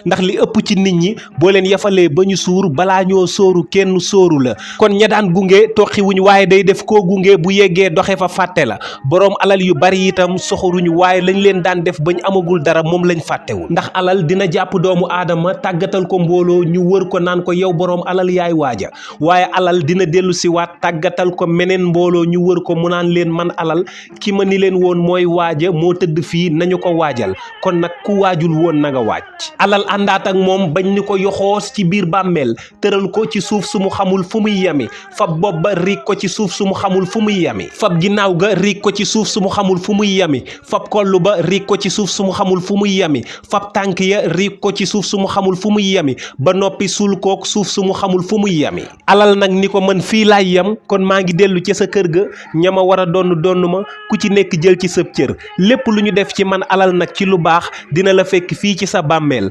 ndax li ëpp ci nit ñi boo leen yafalee ba ñu suur balaa ñoo sóoru kenn sóoru la kon ña daan gunge toqi wuñ waaye day def koo gunge bu yeggee doxe fa fàtte la boroom alal yu bari itam soxoruñu waaye lañ leen daan def bañ amagul dara moom lañ fàttewul ndax alal dina jàpp doomu aadama tàggatal ko mbooloo ñu wër ko naan ko yow boroom alal yaay waaja waaye alal dina dellu si waat tàggatal ko meneen mbooloo ñu wër ko mu naan leen man alal ki ma ni leen woon mooy waaja moo tëdd fii nañu ko waajal kon nag ku waajul woon na nga waaj alal àndaat ak moom bañ ni ko yoxoos ci biir bàmmeel tëral ko ci suuf su mu xamul fu muy yami fab bopp ba riig ko ci suuf su mu xamul fu muy yami fab ginnaaw ga riig ko ci suuf su mu xamul fu muy yami fab kollu ba riig ko ci suuf su mu xamul fu muy yami fab tànk ya riig ko ci suuf su mu xamul fu muy yami ba noppi suul kook suuf su mu xamul fu muy yami alal nag ni ko man fii laay yam kon maa ngi dellu ca sa kër ga ñama war a donn ma ku ci nekk jël ci sëb cër lépp lu ñu def ci man alal nag ci lu baax dina la fekk fii ci sa bàmmeel